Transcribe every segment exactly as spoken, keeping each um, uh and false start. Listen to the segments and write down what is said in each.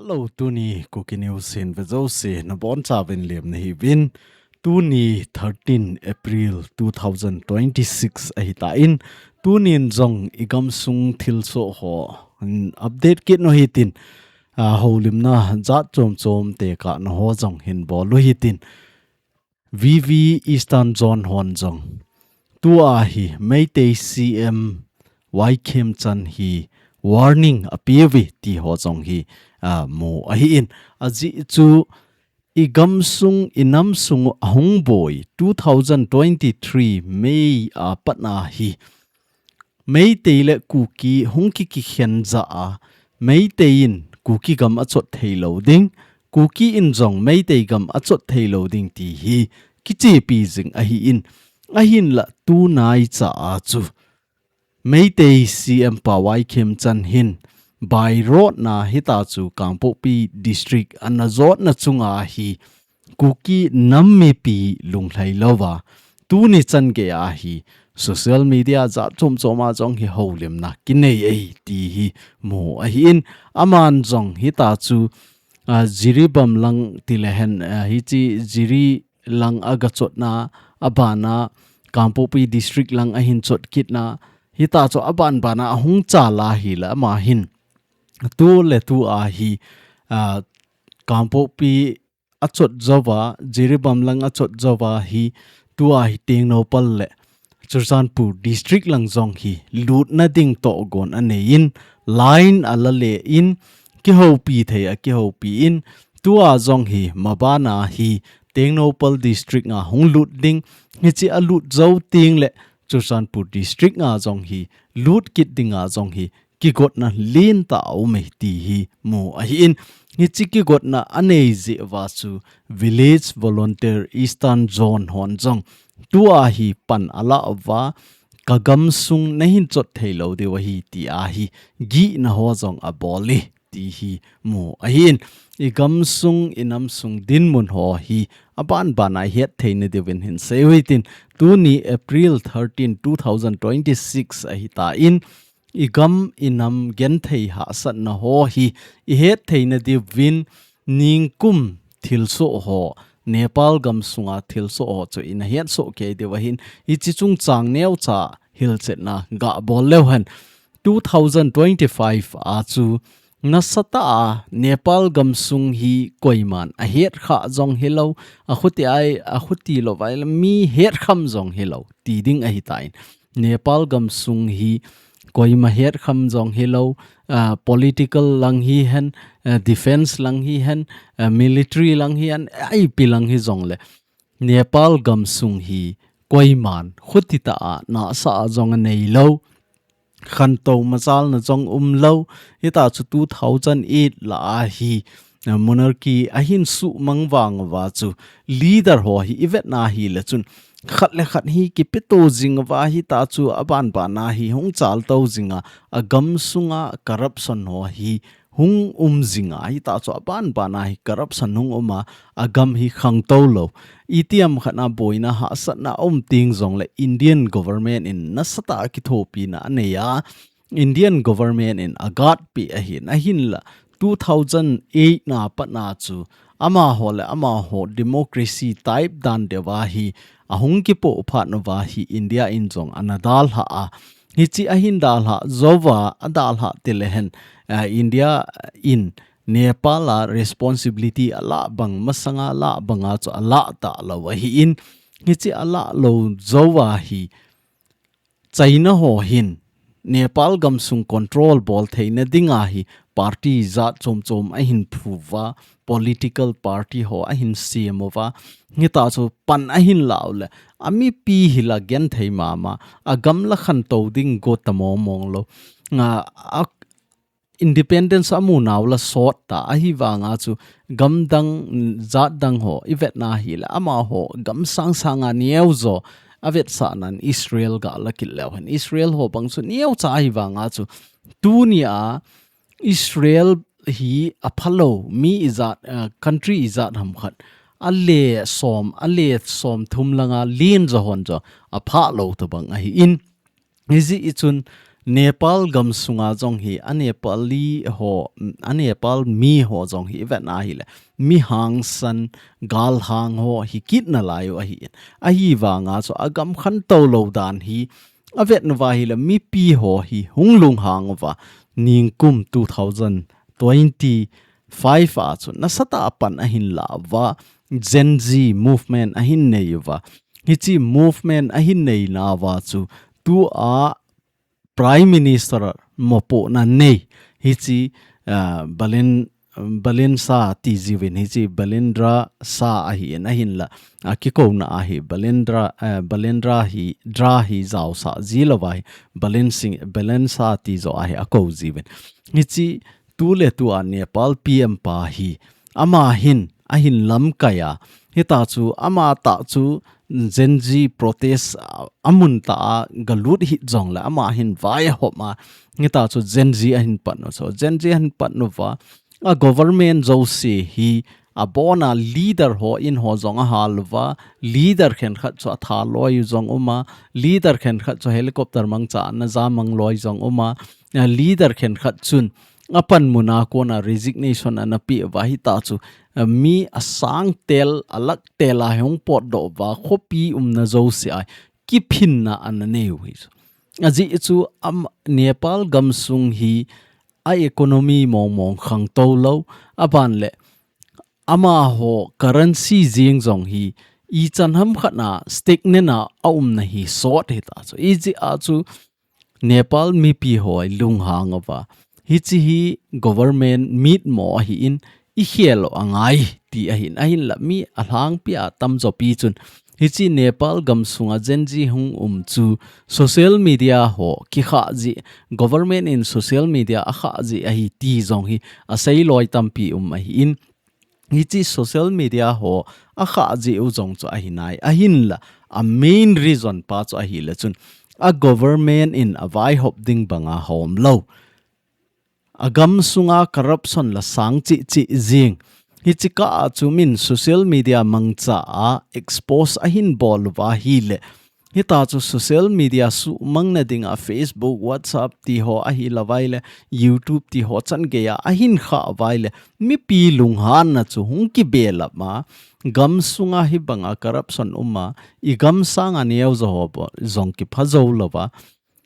Hello, tuni Kuki News hin ve jouse nabonchauvin lemna hiuvin. Tuni thirteen April two thousand twenty-six ahitan, tunin jong igamsung thilsoh ho hin update kit u hitin, ah, houlimna jat chom chom tekahna ho jong hin bol u hitin. V V Eastern Zone hon jong tua hi Meitei C M Y Khemchand hi warning apeuve ti ho jong hi, ah, mu ahin. Ajeh chu igamsung, inamsung ahung boi two thousand twenty-three May a patna hi Meitei le Kuki hung kikikhen jah a, Meitei in Kuki gam achot thei lou ding, Kuki in jong Meitei gam achot thei lou ding ti hi kichepi jing ahin, ahinla tunaicha a chu Meitei C M pa Y Khemchand hin by road na hita chu Kangpokpi District ana jotna chunga hi Kuki nam mipi lunglhai louva, tuni chan gei a hi social media jat chom chom a jong hi houlimna kinei ahi ti hi mu ahin, aman jong hita chu, ah, Jiribam lang ti le hen, ah, hiche Jiri lang agachotna, abana Kangpokpi District lang ahin chot kitna, hita chu aban bana ahung chal ahile ama hin tu le tu a hi, ah, Kangpokpi achot jouva, Jiribam lang achot jouva hi, tua hi Tengnoupal le Churachandpur District lang jong hi lutna ding tohgon anei in, line ala le in, kihoupi thei a kihoupi in, tua jong hi mabana hi Tengnoupal District a hung lut ding, hiche alut jou teng le Churachandpur District a jong hi lut kit dinga jong hi kigotna lentah aum e ti hi mu ahin. Hiche kigotna anei jeh uva chu Village Volunteer Eastern Zone hon jong tua hi pan ala uva, kagamsung nahin chot thei lou diu ahi ti a hi gihna ho jong abol e ti hi mu ahin. Igamsung, inamsung dinmun ho hi aban bana ihet theina diuvin hin sei u hitin, tuni April thirteen, two thousand twenty-six ahitan, igam inam genthei hahsatna ho hi ihet theina diuvin ningkum thilsoh ho, Nepal gamsunga thilsoh ho chu ina hetsoh kei diu ahin, hiche chungchang neocha hilchetna gabol leu hen. Two thousand twenty-five a chu nasatah a Nepal gamsung hi koiman ahet kha jong hilou, akhuti ai, akhuti lou vai le mi hetkham jong hilou ti ding ahitan. Nepal gamsung hi koima hetkham jong hilou, ah, political lang hihen, ah, defense lang hihen, ah, military lang hihen, ipi lang hijongle Nepal gamsung hi koiman khuti tah a nasa a jong anei lou, khantou machalna jong umlou, hita chu two thousand eight lah a hi, ah, monarchy ahin suhmang vang uva chu leader ho hi ivetna hile chun khat le khat hi kipeto jing uva, hita chu aban bana hi hung chaltou jinga, agamsunga corruption ho hi hung um jinga, hita chu aban bana hi corruption hung uma, agam hi khangtou lou. Itiham khatna boina hahsatna aum teng jongle Indian government in nasatah a kithopina anei a, Indian government in agatpeh ahin, ahinla two thousand eight na patna chu amaho le amaho democracy type dan deuva hi ahung kipoh phat uva hi India in jong ana dalha a. Hiche ahin dalha jouva, adalha ti le hen, ah, India in Nepal a responsibility alah bang, masanga lah banga chu alah talou ahin, hiche alah lou jouva hi China ho hin Nepal gamsung control bol theina dinga hi party jat chom chom ahin phuva, political party ho ahin sem uva, hita chu pan ahin lau le, amipi hi la genthei mama, agam la khantou ding go ta mong mong lou. Nga, a, independence amu nau la sot ta, ahivanga chu gamdang, jatdang ho ivetna hile, amaho gam sang sanga neo jo avetsahnan Israel ga la kit leu hen. Israel ho bang chu neocha ahivanga chu tunia Israel hi aphalou mi ijat, ah, country ijat ham khat, ale som, ale somthum langa len jo hon jo aphalou tabang ahin. Hijeh chun, Nepal gam sunga jong hi, a Nepali ho, a Nepal mi ho jong hi, i vet na hi le, mi hangsan, galhang ho hi kit na lai u ahi in. Ahi vanga chu a gam khantou lou dan hi, a vet na va hi le, mipi ho hi hung lunghang uva, ningkum two thousand twenty-five a chu, nasatah a pan ahin la uva, Gen Z movement ahin nei uva. Hichi movement ahin nei na uva chu, tu a Prime Minister mopohna nei. Hichi, ah, Balen, Balen Shah ti jiuvin hichi Balendra Shah ahi in ahin la. A kikouna ahi Balendra, eh, Balendra hi, Dra hi jaosah ji lou va hi Balen Singh, Balen Shah ti jo ahi a kou jiuvin. Hichi tu le tu a Nepal P M pa hi ama hin, ahin lamkai a. Hita chu ama tah chu Gen Z protest a, a mun tah a galut hih jong le ama hin vai a hop a. Hita chu Gen Z ahin pan u. So Gen Z ahin pan uva. A government jouse hi a bon a leader ho in ho jong a hal uva. Leader khenkhat chu a tha loi u jong um a. Leader khenkhat chu helicopter mangcha na ja mang loi jong um a. A leader khenkhat chun a panmun a kona resignation ana pe uva hita chu, a mi a sang tel, a lak tel a hung potdoh uva, khopi umna jouse a kiphinna ana nei u hi chu. Ajeh chu am, Nepal gam sung hi a economy mong mong khangtou lou, a ban le ama ho currency jing jong hi ichan ham khat na stagnant a a umna hi sot hita chu. Ijeh a chu Nepal mipi ho i lunghang uva. Hichi hi government mitmo ahi in i khel u angai ti ahin, ahin la mi a lhangpi a tamjo pi chun. Hichi Nepal gam sunga Gen Z hung um chu social media ho kikhah jeh, government in social media a khah jeh ahi ti jong hi a sei loi tampi um ahi in. Hichi social media ho a khah jeh u jong chu ahi nai. Ahin la, a main reason pa chu ahi le chun. A government in a vaihop ding banga hom lou. A gam sunga corruption la sang chih chih jing. Hichi kah a chu min social media mangcha a expose ahin bol uva hi le. Hita chu social media sumang na ding a Facebook, WhatsApp ti ho ahi la vai le, YouTube ti ho chan gei a ahin khah vai le, mipi lunghan na chu hung kibelap ma, gam sunga hi banga corruption um a, i gam sanga neo jo ho bo, jong kipha jou lou va.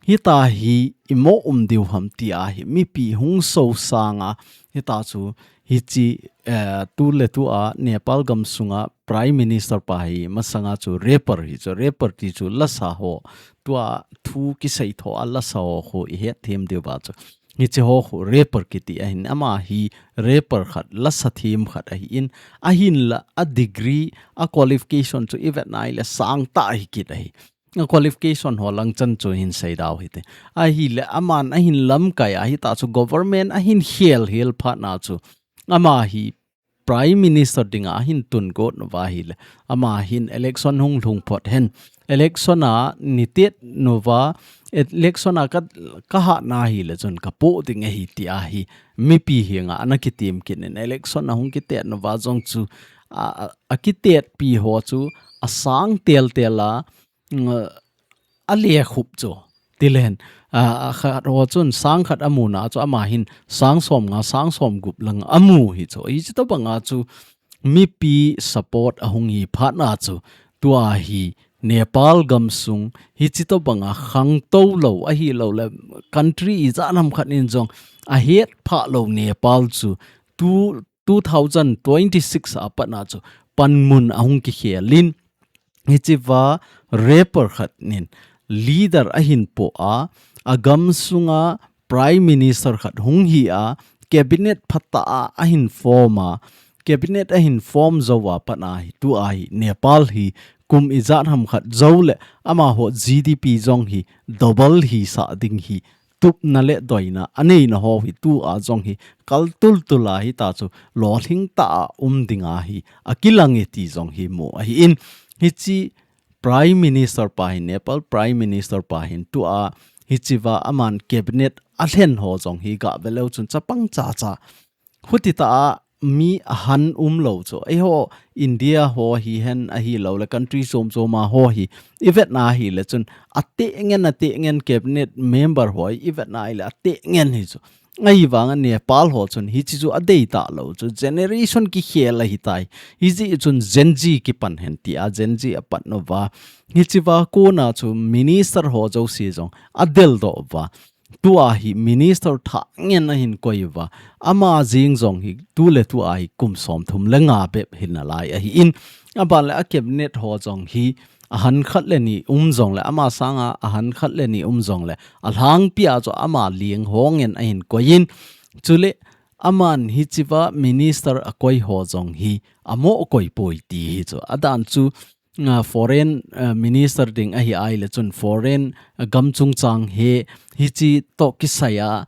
Hita hi i mo um diu ham ti a hi, mipi hung so sanga, hita chu hichi, eh, tu le tu a Nepal gam sunga Prime Minister pa hi masanga chu rapper hi chu, rapper ti chu lasa ho, tua thu kisei tho a lasa ho khu i het them diu va chu. Hichi ho khu rapper kiti ahin, ama hi rapper khat, lasa them khat ahi in, ahin la a degree, a qualification chu i vet nai le sang ta hi kit ahi. A qualification ho lang chan chu hin sei dau hite. Ahi le aman ahin lamkai a hita chu government ahin khel hel phat na chu. Ama hi Prime Minister dinga ahin tun got nu va hi le. Ama hin election hung lhung phot hen. Election a ni tet nu va, election a ka, ka hah na hi le chun ka poh ding ahi ti a hi. Mipi hi nga ana kitim kin in election a hung kitet nu va jong chu a, a, a kitet pi ho chu a sang tel tel a, mm, a le khup chu. Ti le hen, a, a khat ho chun sang khat a mu na chu ama hin sang som nga, sang som gup lang a mu hi chu. Hichi to banga chu mipi support a hung hi phat na chu. Tua hi Nepal gam sung hichi to banga khangtou lou ahi lou le country i ja nam khat in jong a het pha lou Nepal chu tu two thousand twenty-six a pat na chu panmun a hung kikhel in, hichi va rapper khat nin leader ahin poh a, a gam sunga Prime Minister khat hung hi a, cabinet phatah a ahin form a, cabinet ahin form jou a pat na hi tu a hi Nepal hi kum i ja nam khat jou le ama ho G D P jong hi double hi sa ding hi tupna le doina a neina ho hi tu a jong hi kal tul tul a hita chu lolhing ta a um ding a hi a kilang e ti jong hi mu ahi in hichi Prime Minister pa hin, Nepal Prime Minister pa hin tu a hichi va aman cabinet a lhen ho jong hi ga ve leu chun chapang cha cha huti ta a mi ahan umlou chu. Eiho India ho hihen ahilou le country chom chom a ho hi. I vetna ahile chun ateh ngen, ateh ngen cabinet member ho i vetna ahile ateh ngen hi chu. Ahivanga Nepal ho chun hichi chu adei talou chu. Generation kikhel ahitai. Hijeh chun Gen Z kipan hen tia Gen Z apan uva. Hichi va kona chu minister ho jouse jong adeldoh uva. Tua hi minister thah ngen ahin koi uva. Ama jeng jong hi tu le tua hi kum som thum le nga bep hi nalai ahin. Aban le a cabinet ho jong hi ahan khat le ni um jong le ama sanga ahan khat le ni um jong le alhangpi a chu ama leng ho ngen ahin koi in. Chule aman hichi va minister akoi ho jong hi amo koi poi ti hi chu. Adan chu nga foreign, eh, minister ding ahi ahile chun foreign, eh, gam chungchang hi, hichi toh kisai a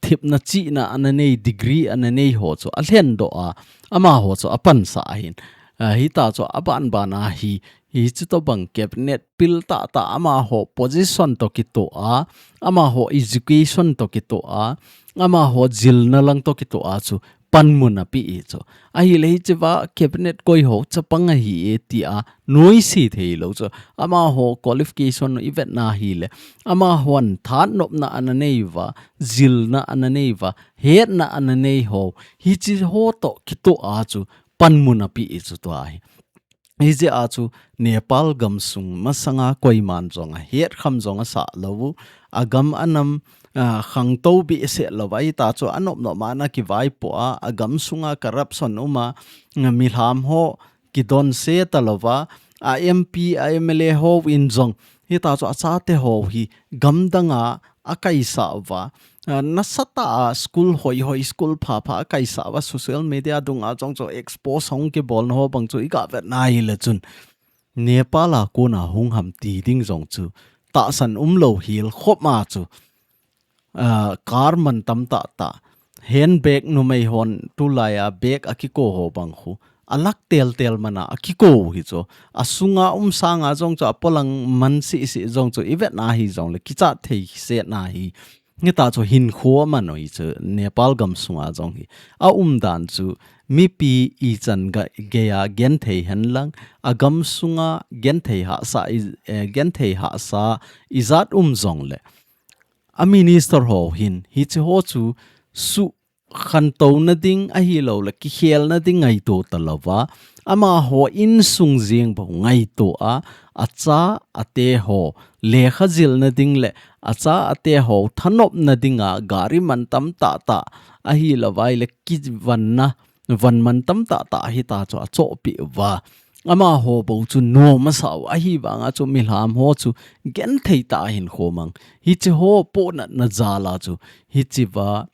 thepna chihna ana nei, degree ana nei ho chu alhendoh a, amaho chu apansah ahin. Eh, hita chu aban ban a hi, hichi tobang cabinet pil tah tah amaho position toh kitoh a, amaho education toh kitoh a, amaho jilna lang toh kitoh a chu panmun ape e chu. Ahile hichi va cabinet koi ho chapang ahi e tia noise theilou chu. Amaho qualification i vetna ahile. Amahon thanopna ana nei uva, jilna ana nei uva, hetna ana nei ho. Hichi ho toh kitoh a chu panmun ape e chu tua hi. Hijeh a chu Nepal gamsung masanga koiman jong ahet kham jong asah lou. Agam anam, ah, khangtou behseh lou. Ahita chu anop nop a ana kivaipoh a, agam sunga corruption um a, nga milham ho kidonse talou va, a M P, a M L A ho in jong. Hita chu achate ho hi gamdang a akaisah uva. Ah, nasatah a school hoi hoi school pha pha akaisah uva social media dunga jong chu expose hung kibolna ho bang chu i ga vetna ahile chun. Nepal a kona hung ham ti ding jong chu tahsan umlou hel khop ma chu, ah, car man tam tah tah, handbag numei hon tulai a bag akiko ho bang khu, alak tel tel man a akiko hi chu, asunga um sanga jong chu apolang man sisi jong chu i vetna hi jong le kichat thei setna hi. Hita chu hinkho aman u hi chu Nepal gamsunga jong hi. A umdan chu mipi ichan ga-, geiya genthei henlang, agamsunga genthei hahsa i, eh, genthei hahsa ijat um jong le. A minister ho hin, hichi ho chu sukhantouna ding ahilou le, kikhelna ding ngaito talou va. Amaho insung jeng bou ngaito a, acha ate ho lekha jilna ding le, acha ate ho thanopna dinga gari man tam tah tah ahilou vai le kivanna, van man tam tah tah hita chu achohpeh uva. Amaho bou chu nom asah u ahivanga chu milham ho chu genthei tah a hinkho mang. Hichi ho pohnatna jal a chu hichi va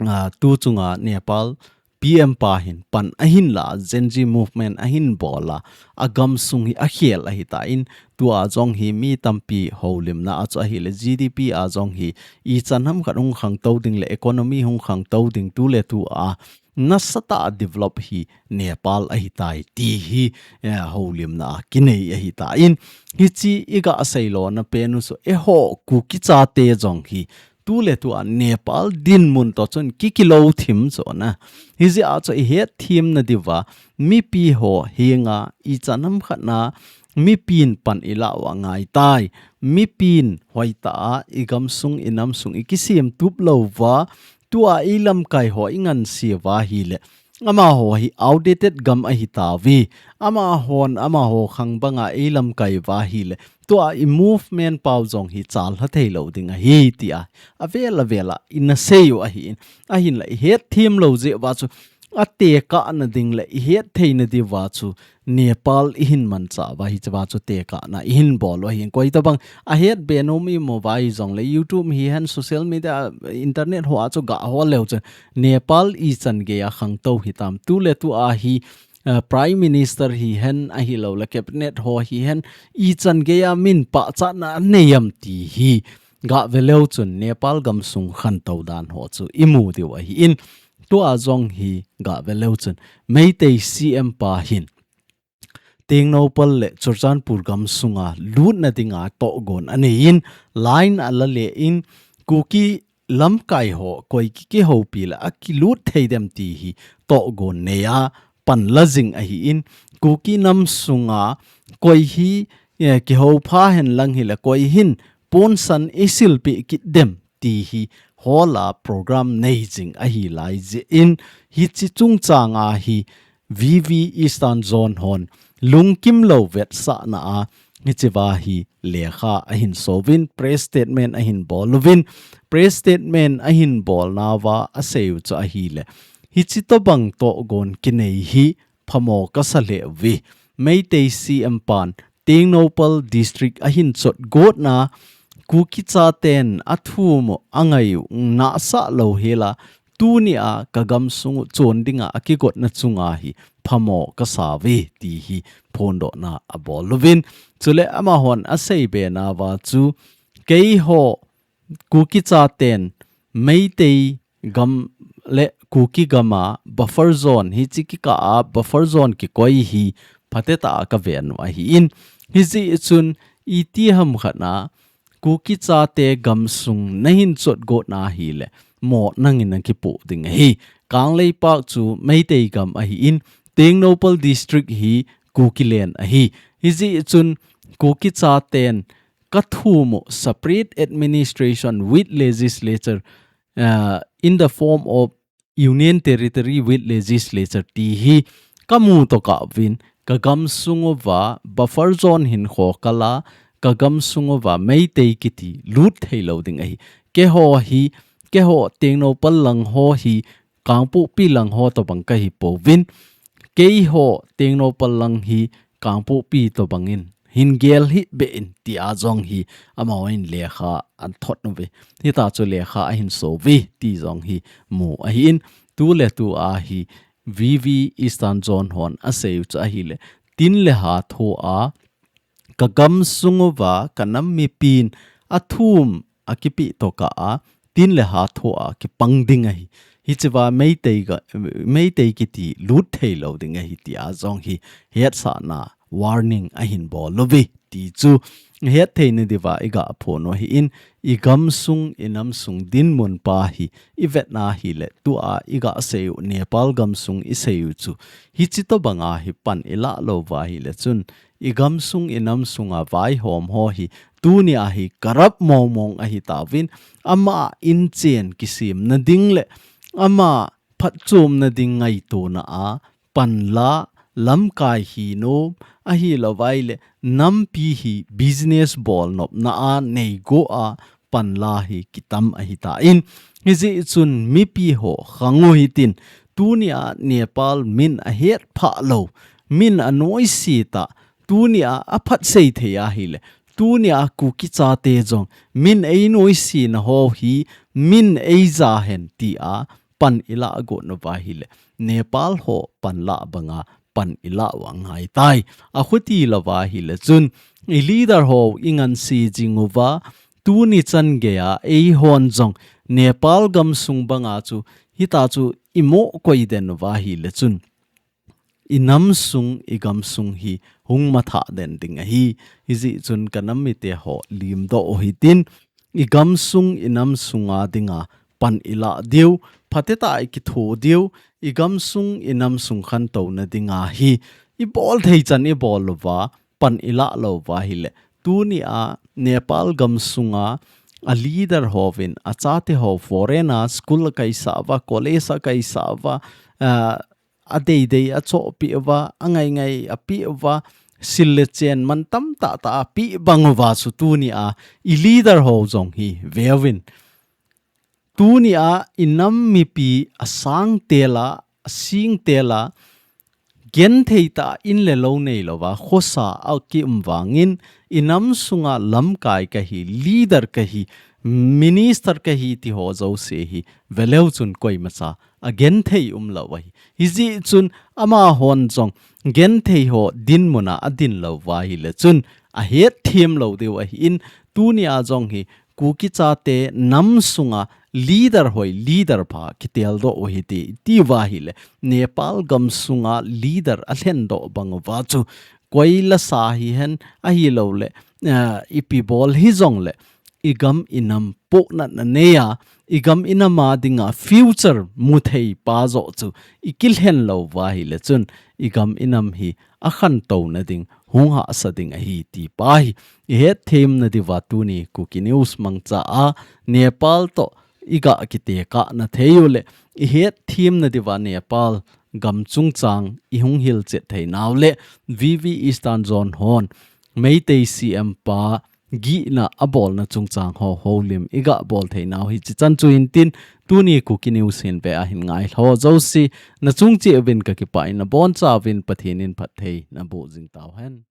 ah, tu chunga Nepal P M pa hin pan ahin la, Gen Z movement ahin bol a, agamsung hi akhel ahitan, tua jong hi mi tampi houlimna a chu ahile G D P a jong hi ichan ham khat hung khangtou ding le economy hung khangtou ding tu le tu a nasatah a develop hi Nepal ahitai ti hi, eh, houlimna a kinei ahitan, hichi i ga seilona pen u chu eiho Kuki chate jong hi tu le tu a Nepal dinmun toh chun kikilou thim chu na. Hijeh a chu i hetthem nadiuva, mipi ho henga ichan ham khat na, mipin pan i la u angaitai, mipin hoitah a i gamsung i namsung i kisem tup lou uva, tua i lamkai ho i ngansi uva ahile. Amaho hi outdated gam ahitauve. Amahon, amaho khang banga i lamkai uva ahile. Tua i movement pau jong hi chalha theilou ding ahi tia. Avel avel a, i na sei u ahin. Ahinla i hetthem lou jeh uva chu. Atekahna ding le i hetthei nadiuva chu. Nepal i hin manchah uva hichea chu tekahna i hin bol u ahin. Koi tabang ahet be nom i mu uva hijong le YouTube hihen social media internet ho a chu ga hol leu chun Nepal ichan geiya khangtou hitam tu le tu a hi, eh, Prime Minister hihen ahilou le Cabinet ho hihen ichan geiya min pachatna anei am ti hi ga ve leu chun Nepal gamsung khantou dan ho chu i mu diu ahin tua jong hi ga ve leu chun Meitei C M pa hin Tengnoupal le Churachandpur gamsunga lutna dinga tohgon anei in, line ala le in, Kuki lamkai ho koi ki kihoupi le akilut thei dem ti hi tohgon nei a panla jing ahin, Kuki nam sunga koi hi, eh, kihou pha hen lang hile koi hin ponsan eisilpeh kit dem ti hi hola program nei jing ahi lai jeh in, hiche chungchang a hi V V Eastern Zone hon lungkim lou vetsahna a hichea hi lekha ahin souvin, press statement ahin bol uvin, press statement ahin bolnauva aseiu chu ahile, hiche tobang tohgon kinei hi phamo kasa lheh uve. Meitei C M pan Tengnoupal District ahin chotgotna, Kuki chaten athum u angaiu nahsah lou hela, tunia kagamsung u chon dinga akigotna chunga hi phamo kasa uve ti hi phondohna abol uvin. Chule amahon aseibe nauva chu, keiho Kuki chaten Meitei gam le Kuki gama buffer zone, hiche kikah a buffer zone kikoi hi phatecha a kaven u ahin, hijeh chun itiham khatna Kuki chate gamsung nahin chotgotna hile, mo nangin nakipoh ding ahi. Kangleipak chu Meitei gam ahin, Tengnoupal District hi Kuki land ahi. Hijeh chun Kuki chaten kathum u separate administration with legislature, uh, in the form of Union Territory with Legislature ti hi kamu tokah uvin, kagamsung uva buffer zone hinkho kala, kagamsung uva Meitei kiti lut theilou ding ahi. Keiho hi, keiho Tengnoupal lang ho hi, Kangpokpi lang ho tobang kahi pouvin, keiho Tengnoupal lang hi Kangpokpi tobangin hin gel hih beh in tia jong hi amahon lekha athot uve. Hitia chu lekha ahin so uve ti jong hi mu ahin, tuletua hi V V Eastern Zone hon aseiu chu ahile, tin le ha thoa kagamsung uva kanam mipin athum akipeh tokah a, tin le ha thoa kipang ding ahi. Hichea Meitei ga, Meitei kiti lut theilou ding ahi tia jong hi hetsahna warning ahin bol uve ti chu hetthei nadiuva iga phon u ahin, igamsung inamsung dinmun pa hi ivetna hile tua iga seiu Nepal gamsung iseiu chu hiche tobanga hi pan ilah louva hile chun igamsung inamsunga vaihom ho hi tunia hi corrupt mongmong ahitauvin, ama inchen kisemna ding le ama phatchomna ding ngaitona a panla, lamkai hinom, ahilouva ile nampi hi business bolnopna a neigo a panla hi kitam ahitan, hijeh chun mipi ho khang u hitin, tunia Nepal min ahetphah lou, min anoise tah, tunia aphat seithei ahile, tunia Kuki chate jong min einoisena ho hi min eija hen tia pan ilah got nauva hile, Nepal ho panlah banga pan ilah u angaitai. Akhuti louva hile chun, ileader ho inganse jing uva, tuni chan geiya eihon jong Nepal gamsung banga chu hitia chu imoh koiden uva hile chun, inamsung, igamsung hi hung mathah den ding ahi. Hijeh chun kanam mite ho limdoh u hitin, igamsung, inamsunga dinga pan ilah diu, phatecha ikitho diu, igamsung, inamsung khantouna dinga hi ibol thei chan ibol louva pan ilah louva hile, tunia Nepal gamsunga aleader hovin achate ho foreign a school akaisah uva, college akaisah uva, ah, adeidei achohpeh uva, angaingai apeh uva, sil le chen man tamtah tah apeh bang uva chu tunia ileader ho jong hi veuvin, tunia inam mipi asangtela, asingtela, gentheitah in le lou neilouva khosa akium vangin, inamsunga lamkai kahi, leader kahi, minister kahi ti ho jouse hi veleu chun koimacha agenthei umlou ahi. Hijeh chun amahon jong genthei ho dinmuna adin louva hile chun ahetthem lou diu ahin, tunia jong hi Kuki chate namsunga leader hoi, leader pha kiteldoh u hite, itiuva hile Nepal gamsunga leader alhendoh bang uva chu koila sa hihen ahilouleh, ah, ipi bol hijongle i gam i nam pohnatna nei a, i gam i nam a dinga future mu thei pa joh chu i kilhen lou va ahile chun i gam i nam hi a khantouna ding, hung hahsa ding ahi ti pa hi i hetthem na diuva tuni Kuki News mangcha a Nepal toh i ga kitekah na thei u le i hetthem na diuva Nepal gam chungchang i hung hilchet thei nau le V V Eastern Zone hon Meitei C M pa gihna a bolna chungchang ho holim i ga bol thei nau hi chi chan chu hin tin tuni Kuki News hin ve a hin ngai lho jouse na chung cheh uvin ka kipah in na boncha uvin Pathen in phatthei na boh jing tau hen.